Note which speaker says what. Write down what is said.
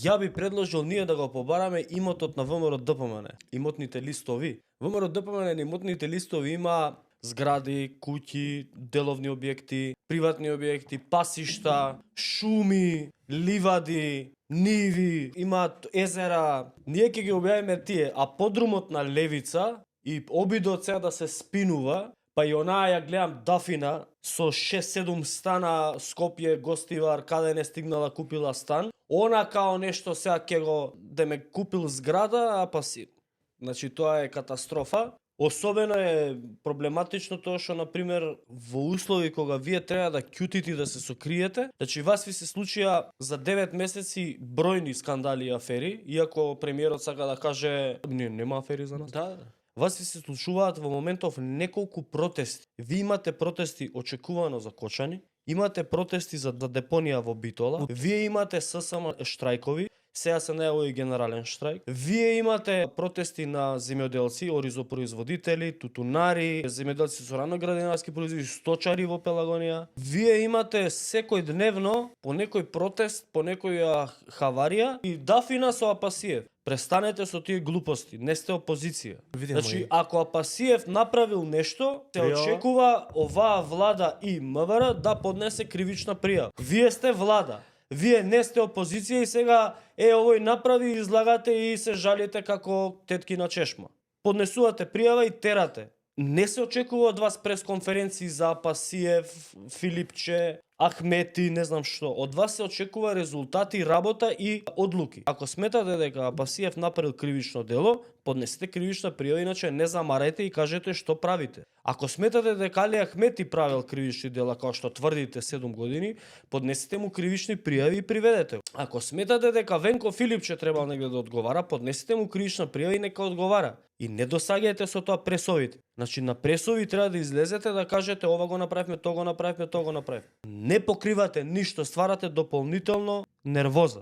Speaker 1: Ја би предложил ние да го побараме имотот на ВМРО ДПМН, имотните листови. ВМРО ДПМН имотните листови има згради, куќи, деловни објекти, приватни објекти, пасишта, шуми, ливади, ниви, имаат езера. Ние ќе ги објавиме тие, а подрумот на Левица и обидот сега да се спинува, па и онаа ја гледам Дафина со 6-7 стана Скопје, Гостивар, каде не стигнала купила стан. Она као нешто сега ќе го деме купил зграда, а па си. Значи тоа е катастрофа. Особено е проблематично тоа што, например, во услови кога вие треба да ќутите и да се сокриете, значи вас ви се случија за 9 месеци бројни скандали и афери, иако премиерот сака да каже нема афери за нас.
Speaker 2: Да.
Speaker 1: Вас ви се случуваат во моментов неколку протести. Ви имате протести очекувано за Кочани, имате протести за депонија во Битола, вие имате ССМ штрајкови, сега се најави и генерален штрајк. Вие имате протести на земјоделци, оризопроизводители, тутунари, земјоделци со раноградинарски производители, сточари во Пелагонија. Вие имате секој дневно по некој протест, по некоја хаварија и Дафина со Апасиев. Престанете со тие глупости, не сте опозиција. Значи, ако Апасиев направил нешто, се очекува оваа влада и МВР да поднесе кривична пријава. Вие сте влада. Вие не сте опозиција и сега овој направи, излагате и се жалите како тетки на чешма. Поднесувате пријава и терате. Не се очекува од вас пресконференции за Апасиев, Филипче, Ахмети, не знам што. Од вас се очекува резултати, работа и одлуки. Ако сметате дека Апасиев направил кривично дело, поднесете кривична пријава, иначе не замарете и кажете што правите. Ако сметате дека Али Ахмети правил кривични дела, како што тврдите 7 години, поднесете му кривични пријави и приведете го. Ако сметате дека Венко Филипче требал негде да одговара, поднесете му кривична пријава и нека одговара. И не досаѓајте со тоа пресовите. Значи на пресови треба да излезете да кажете ова го направивме, тоа го направивме, тоа го направивме. Не покривате ништо, стварате дополнително нервоза.